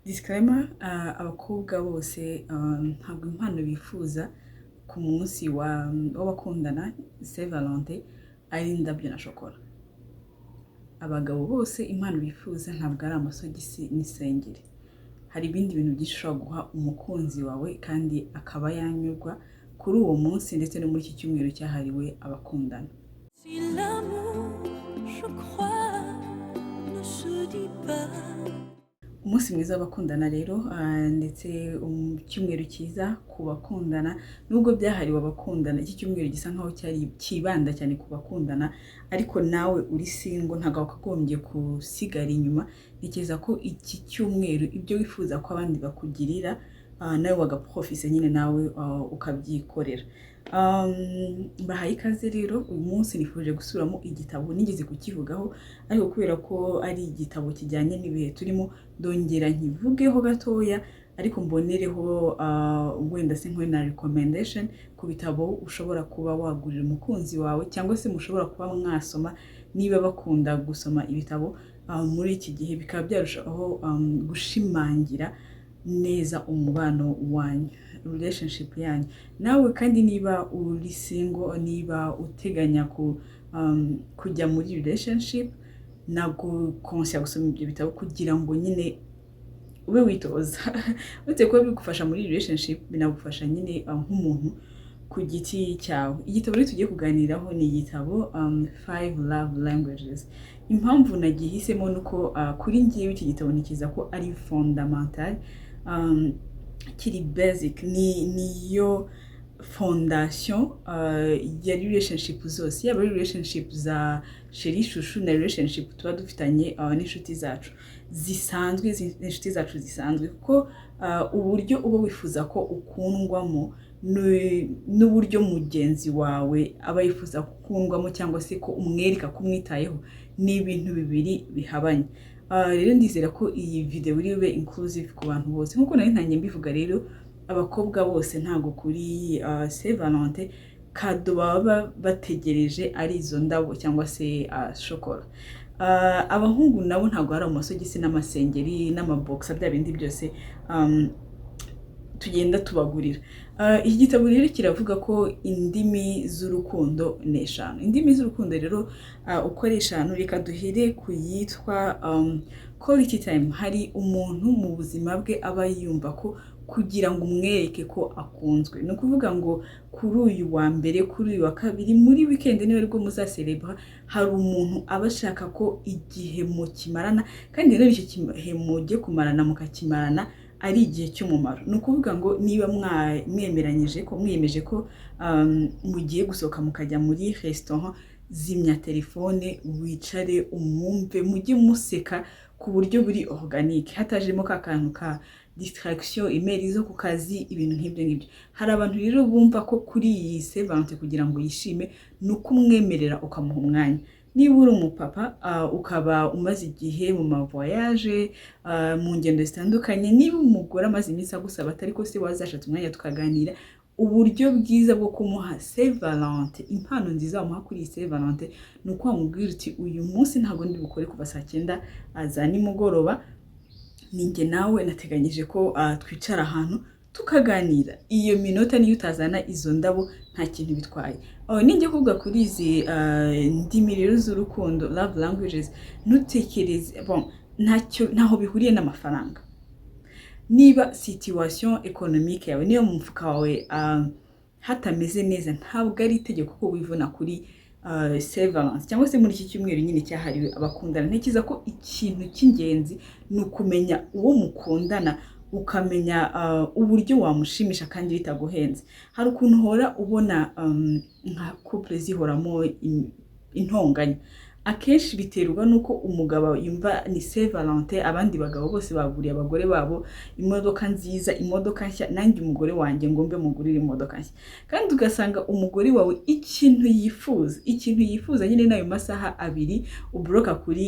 Disclaimer, abakobwa bose ntabwo impano bifuza ku munsi w'abakundana, Saint Valentin, ari indabyo na shokora. Abagabo bose impano bifuza ntabwo ari amasogisi n'isengeri. Hari ibindi bintu byinshi ushobora guha umukunzi wawe kandi akaba yanyurwa kuri uwo munsi, ndetse no muri iki cyumweru cyahariwe abakundana. Si l'amour, je crois, ne se dit pas. Umunsi mwiza w'abakundana rero, ndetse icyumweru cyiza ku bakundana. Nubwo byahariwe abakundana, iki cyumweru gisa nkaho cyari cyibanda cyane ku bakundana, ariko nawe uri single ntabwo wakagombye gusigara inyuma. Ntekereza ko iki cyumweru ibyo wifuza ko abandi bakugirira, nawe wagaprofise nyine, nawe ukabyikorera. Mbahaye ikaze rero. Uyu munsi nifuje gusubiramo igitabo nigeze kukivugaho, ariko kubera ko ari igitabo kijyanye n'ibihe turimo, ndongera nkivugeho gatoya, ariko mbonereho wenda se nkore na recommendation ku bitabo ushobora kuba wagurira umukunzi wawe, cyangwa se mushobora kuba mwasoma niba bakunda gusoma ibitabo muri iki gihe, bikaba byarushaho gushimangira neza umubano wanyu, relationship yanyu. Nawe kandi niba uri single, niba uteganya kujya muri relationship, nagukonseya gusoma ibyo bitabo kugira ngo nyine ube witoza. Uretse kuba bigufasha muri relationship, binagufasha nyine nk'umuntu ku giti cyawe. Igitabo rero tugiye kuganiraho ni igitabo Five Love Languages. Impamvu nagihisemo ni uko kuri ngewe iki gitabo nikiza ko ari fondamental, kiri basic, ni niyo fondation ya relationship zose, yaba ari relationship za chéri chouchou na relationship tuba dufitanye n'inshuti zacu zisanzwe, n'inshuti zacu zisanzwe, kuko uburyo uba wifuza ko ukundwamo n'uburyo mugenzi wawe aba yifuza gukundwamo, cyangwa se ko umwereka ko umwitayeho, ni ibintu bibiri bihabanye. Rero ndizera ko iyi video iri bube inclusive ku bantu bose. Nk'uko nari ntangiye mbivuga rero, abakobwa bose ntabwo kuri Saint Valentin cadeau baba bategereje ari izo ndabo cyangwa se shokora. Abahungu nabo ntabwo ari amasogisi n'amasengeri n'amabokisa, bya bindi byose tugenda tubagurira. Iki gitabo rero kiravuga ko indimi z'urukundo ni eshanu. Indimi z'urukundo rero uko ari eshanu, reka duhere ku yitwa quality time. Hari umuntu mu buzima bwe aba yumva ko kugira ngo umwereke ko akunzwe, ni ukuvuga ngo kuri uyu wa mbere, kuri uyu wa kabiri, muri weekend, niba aribwo muzaserebra, hari umuntu aba ashaka ko igihe mukimarana, kandi rero icyo gihe mugiye kumarana mukakimarana ari igihe cy'umumaro. Ni ukuvuga ngo niba mwemeranyije ko, mwiyemeje ko mugiye gusohoka mukajya muri restaurant, zimya telefone, wicare umwumve, mujye museka ku buryo buri organique, hatajemo ka kantu ka distraction, email zo ku kazi, ibintu nk'ibyo ngibyo. Hari abantu rero bumva ko kuri iyi Saint Valentin kugira ngo yishime ni uko umwemerera ukamuha umwanya. Niba uri umupapa, ukaba umaze igihe mu ma voyage, mu ngendo zitandukanye, niba umugore amaze iminsi agusaba atari ko se wazashatse umwanya tukaganira, uburyo bwiza bwo kumuha Saint Valentin, impano nziza wamuha kuri iyi Saint Valentin, ni uko wamubwira uti: "Uyu munsi ntabwo ndi bukore kuva saa 9 za nimugoroba, ni njye nawe nateganyije ko twicara ahantu tukaganira." Iyo minota niyo utazana izo ndabo nta kintu bitwaye. Oh, ninjya kuvuga kuri izi ndimi rero z'urukundo, love languages, ntutekereze, bon, ntacyo, ntaho bihuriye n'amafaranga. Niba situation économique yawe, niba mu mufuka wawe hatameze neza, ntabwo ari itegeko ko wivuna kuri Saint Valentin cyangwa se muri iki cyumweru nyine cyahariwe abakundana. Ntekereza ko ikintu cy'ingenzi ni ukumenya uwo mukundana, ukamenya uburyo wamushimisha kandi bitaguhenze. Hari ukuntu uhora ubona nka couple zihoramo intonganya. Akenshi biterwa n'uko umugabo yumva ni Saint Valentin, abandi bagabo bose baguriye abagore babo imodoka nziza, imodoka nshya, nanjye umugore wanjye ngombe mugurire imodoka nshya. Kandi ugasanga umugore wawe ikintu yifuza nyine n'ayo masaha 2 ubloka kuri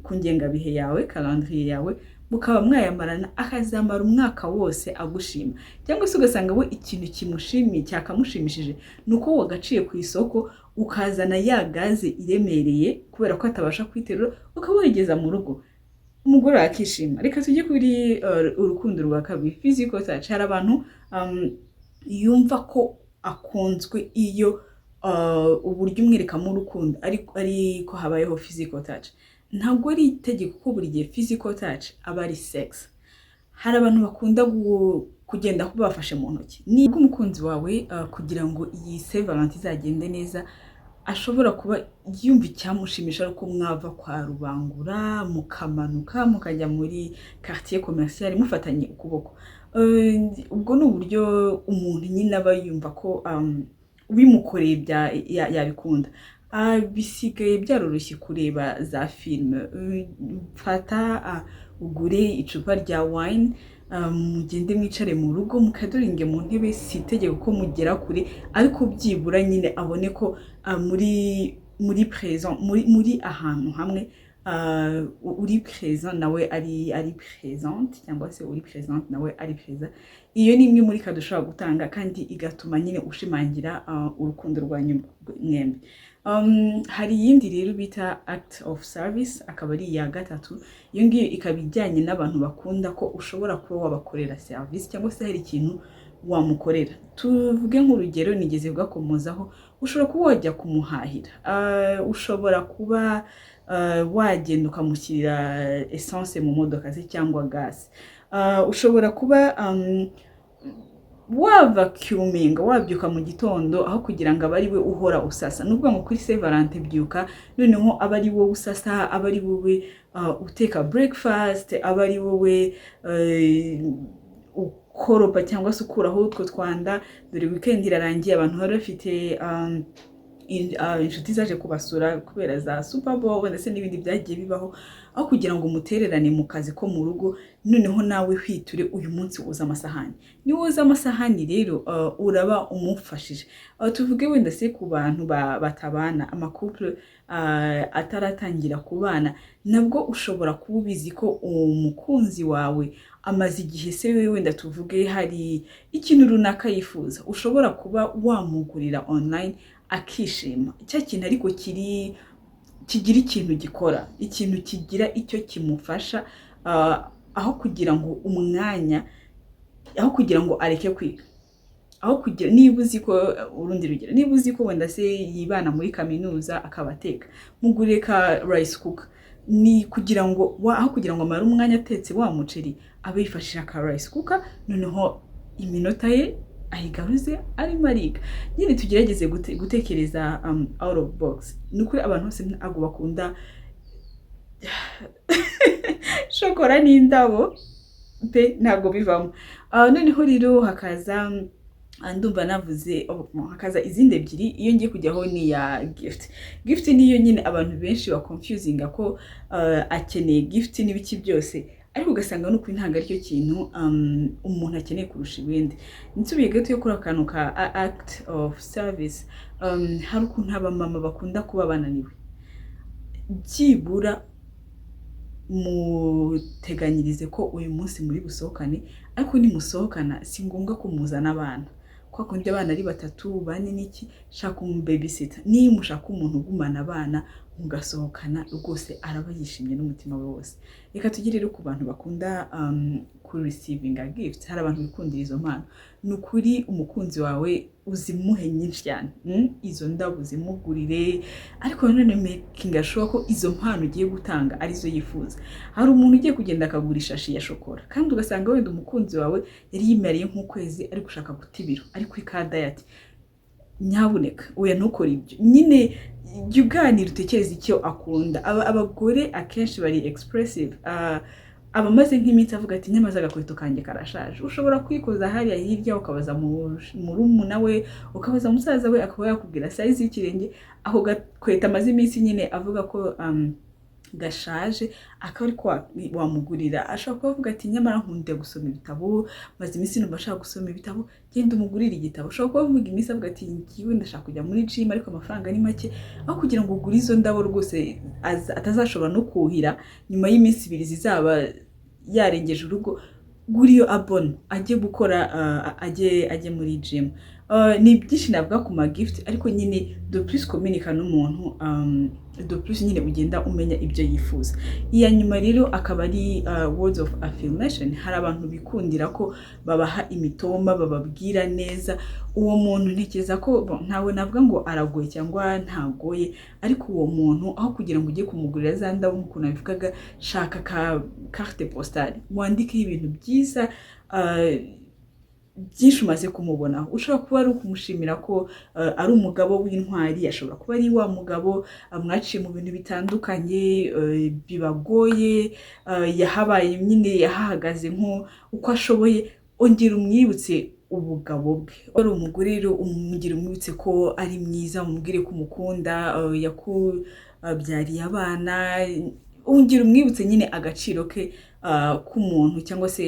ku ngengabihe yawe, calendrier yawe, mukaba mwayamarana, akazamara umwaka wose agushima. Cyangwa se ugasanga we ikintu kimushimiye, cyakamushimishije, ni uko wagaciye ku isoko ukazana ya gaze iremereye, kubera ko atabasha kuyiterura, ukaba wayigeza mu rugo. Umugore akishima. Reka tujye kuri urukundo rwa kabiri, physical touch. Hari abantu yumva ko akunzwe iyo uburyo umwerekamo urukundo ariko habayeho physical touch. Ntabwo ari itegeko ko buri gihe physical touch aba ari sex. Hari abantu bakunda kugenda bafashe mu ntoki. Niba umukunzi wawe, kugira ngo iyi Saint Valentin izagende neza, ashobora kuba yumva icyamushimisha ari uko mwava kwa Rubangura, mukamanuka, mukajya muri quartier commercial mufatanye ukuboko. Ubwo ni uburyo umuntu nyine aba yumva ko ubimukoreye yabikunda. Bisigaye byaroroshye kureba za filime. Fata ugure icupa rya wine, mugende mwicare mu rugo, mukadoringe mu ntebe. Si itegeko ko mugera kure, ariko byibura nyine abone ko muri present, muri ahantu hamwe, uri present nawe ari present, cyangwa se uri present nawe ari present. Iyo ni imwe muri cadeau ushobora gutanga kandi igatuma nyine ushimangira urukundo rwanyu mwembi. Hari iyindi rero bita act of service, akaba ari iya gatatu. Iyo ngiyo ikaba ijyanye n'abantu bakunda ko ushobora kuba wabakorera service, cyangwa se hari ikintu wamukorera. Tuvuge nk'urugero, nigeze kugakomozaho, ushobora kuba wajya kumuhahira, ushobora kuba wagenda ukamushyirira essence mu modoka ze cyangwa gas, ushobora kuba wavacuuminga, wabyuka mu gitondo, aho kugira ngo abe ari we uhora usasa. Ni ukuvuga ngo kuri Saint Valentin byuka, noneho aba ari wowe usasa, aba ari wowe uteka breakfast, aba ari wowe ukoropa cyangwa se ukuraho utwo twanda. Dore weekend irarangiye, abantu bari bafite inshuti zaje kubasura kubera za Super Bowl ndetse n'ibindi byagiye bibaho. Aho kugira ngo umutererane mu kazi ko mu rugo, noneho nawe hwiture uyu munsi woza amasahani. Niba woza amasahani rero, uraba umufashije. Tuvuge wenda se ku bantu batabana, amacouple ataratangira kubana, nabwo ushobora kuba ubizi ko umukunzi wawe amaze igihe se we wenda tuvuge hari ikintu runaka yifuza, ushobora kuba wamugurira online akishima. Cya kintu ariko kiri kigira ikintu gikora, ikintu kigira icyo kimufasha, aho kugira ngo umwanya, aho kugira ngo areke kwiga, aho kugira, niba uzi ko, urundi rugero, niba uzi ko wenda se yibana muri kaminuza akaba ateka, mugurire ka rice cooker. Ni kugira ngo aho kugira ngo amare umwanya atetse wa muceri, abe yifashisha ka rice cooker, noneho iminota ye ayigaruze arimo ariga. Nyine tugerageze gutekereza out of box. Ni ukuri abantu bose ntabwo bakunda shokora n'indabo pe, ntabwo bivamo. Noneho rero hakaza, ndumva navuze, oh, hakaza izindi ebyiri. Iyo ngiye kujyaho ni iya gift. Gift niyo nyine abantu benshi baconfusinga ko akeneye gift n'ibiki byose, ariko ugasanga n'ukuri ntabwo aricyo kintu umuntu akeneye kurusha ibindi. Nsubiye gato kuri akantu ka act of service, hari ukuntu abamama bakunda kuba bananiwe. Byibura muteganyirize ko uyu munsi muri busohokane, ariko nimusohokana si ngombwa ko muzana abana. Kwa kundi abana ari batatu, bane n'iki, shaka umubabysitter. Niba mushaka umuntu ugumana abana mugasohokana, rwose araba yishimye n'umutima we wose. Reka tugere rero ku bantu bakunda ku receiving a gift. Hari abantu bikundira izo mpano. Ni ukuri umukunzi wawe uzimuhe nyinshi cyane, Izo ndabo uzimugurire, ariko nanone making sure ko izo mpano ugiye gutanga arizo yifuza. Hari umuntu ugiye kugenda akagura ishashi ya shokora, kandi ugasanga wenda umukunzi wawe yari yimariye nk'ukwezi ari gushaka guta ibiro, ari kuri ka diet. Nyabuneka oya, ntukore ibyo. Nyine jya uganira, utekereze icyo akunda. Abagore akenshi bari expressive. Aba amaze nk'iminsi avuga ati: "Nyamaze agakweto kanjye karashaje." Ushobora kwikoza hariya hirya, ukabaza murumuna we, ukabaza musaza we, akaba yakubwira size y'ikirenge. Ako gakweto amaze iminsi nyine avuga ko gashaje, akaba ariko wamugurira. Ashobora kuba avuga ati: "Nyamara nkunda gusoma ibitabo, maze iminsi numva ashaka gusoma ibitabo." Genda umugurire igitabo. Ashobora kuba avuga iminsi avuga ati: "Ngiwe ndashaka kujya muri gym ariko amafaranga ni make." Aho kugira ngo ugure izo ndabo rwose atazashobora no kuhira nyuma y'iminsi 2 zizaba yarengeje urugo, gura iyo abonnement ajye gukora, ajye muri gym. Ni byinshi navuga ku ma gift, ariko nyine de plus communica n'umuntu, de plus nyine ugenda umenya ibyo yifuza. Iya nyuma rero akaba ari words of affirmation. Hari abantu bikundira ko babaha imitoma, bababwira neza. Uwo muntu ntekereza ko, bon, ntawe navuga ngo aragoye cyangwa ntagoye, ariko uwo muntu, aho kugira ngo ujye kumugurira za ndabo nk'ukuntu nabivugaga, shaka ka carte postale wandikeho ibintu byiza, byinshi umaze kumubonaho. Ushobora kuba ari ukumushimira ko ari umugabo w'intwari, ashobora kuba ari wa mugabo mwaciye mu bintu bitandukanye bibagoye, yahabaye nyine, yahahagaze nko uko ashoboye. Ongera umwibutse ubugabo bwe. Ari umugore rero, umugire umwibutse ko ari mwiza, umubwire ko umukunda, yakubyariye abana. Ongera umwibutse nyine agaciro ke k'umuntu cyangwa se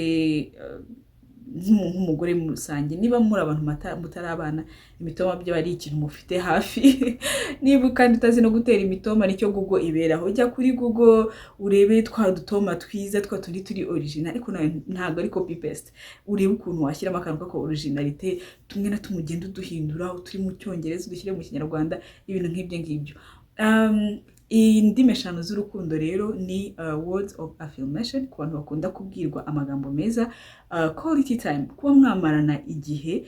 nk'umugore muri rusange. Niba muri abantu mutari abana, imitoma byo ari ikintu mufite hafi. Niba kandi utazi no gutera imitoma, nicyo Google iberaho. Ujya kuri Google urebe twa dutoma twiza, twa tundi turi original, ariko ntabwo ari copy paste. Urebe ukuntu washyiramo akantu k'aka originalité tumwe na tumwe, ugenda uduhindura, turi mu Cyongereza udushyire mu Kinyarwanda, ibintu nk'ibyo ngibyo. Indimi eshanu z'urukundo rero ni words of affirmation ku bantu bakunda kubwirwa amagambo meza, quality time, kuba mwamarana igihe,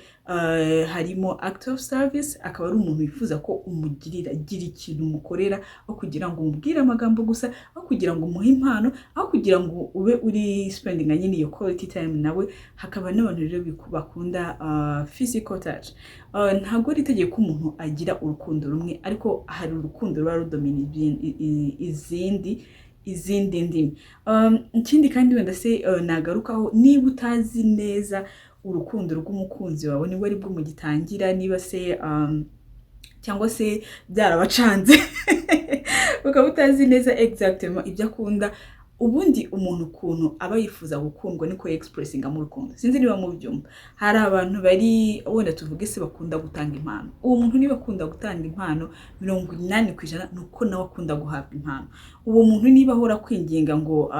harimo act of service, akaba ari umuntu wifuza ko umugirira, gira ikintu umukorera, aho kugira ngo umubwire amagambo gusa, aho kugira ngo umuhe impano, aho kugira ngo ube uri spending nyine iyo quality time nawe. Hakaba n'abantu rero bakunda physical touch. Ntabwo ari itegeko ko umuntu agira urukundo rumwe, ariko hari urukundo ruba rudomina izindi ndimi. Ikindi kandi wenda se nagarukaho, niba utazi neza urukundo rw'umukunzi wawe, niba aribwo mugitangira, niba se cyangwa se byarabacanze ukaba utazi neza exactement ibyo akunda, ubundi umuntu ukuntu aba yifuza gukundwa niko expressinga mu rukundo. Sinzi niba mubyumva. Hari abantu bari, wenda tuvuge se, bakunda gutanga impano. Uwo muntu niba akunda gutanga impano, 80% ni uko nawe akunda guhabwa impano. Uwo muntu niba ahora kwinginga ngo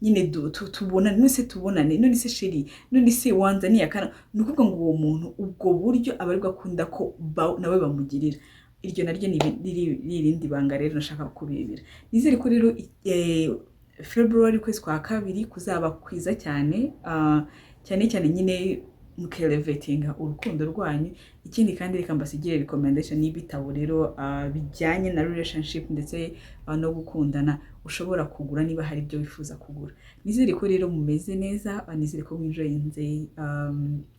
nyine tubonane, none se tubonane, none se chéri, none se wanzaniye akana, ni ukuvuga ngo uwo muntu ubwo buryo aba aribwo akunda ko nawe bamugirira. Iryo naryo ni irindi banga rero nashaka kubibira. Nizere ko rero February, ukwezi kwa kabiri, kuzaba kwiza cyane, cyane cyane nyine mukelevatinga urukundo rwanyu. Ikindi kandi, reka mbasigire recommendation y'ibitabo rero bijyanye na relationship ndetse no gukundana, ushobora kugura niba hari ibyo wifuza kugura. Nizere ko rero mumeze neza, nizere ko mwenjoyinze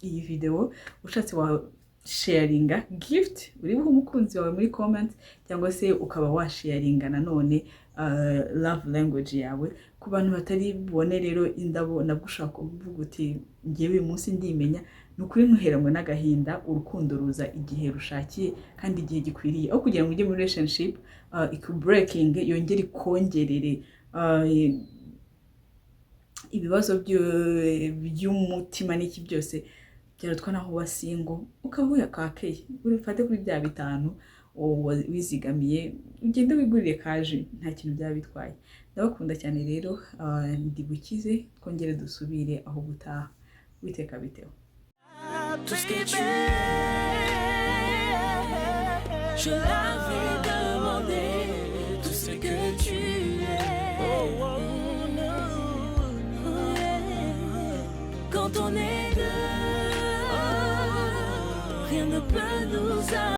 iyi video. Ushatse wa sharinga gift uri buhe umukunzi wawe muri comment, cyangwa se ukaba washaringa nanone love language yawe. Ku bantu batari bubone rero indabo, nabwo ushobora kuvuga uti: "Ngewe uyu munsi ndimenya." Ni ukuri, ntuheranwe n'agahinda. Urukundo ruza igihe rushakiye kandi igihe gikwiriye. Aho kugira ngo ujye muri relationship ikubreaking, yongere ikongerere ibibazo by'umutima n'iki byose, byarutwa naho uba single ukaba wiyakakeye. Ufate kuri bya bitanu wizigamiye, ugende wigurire kaje, nta kintu byaba bitwaye. Ndabakunda cyane rero, ndi bukize, twongere dusubire aho gutaha. Witeka biteho. Tout ce que tu es, je l'avais demandé, tout ce que tu es. Oh, oh, no. Quand on est deux, rien ne peut nous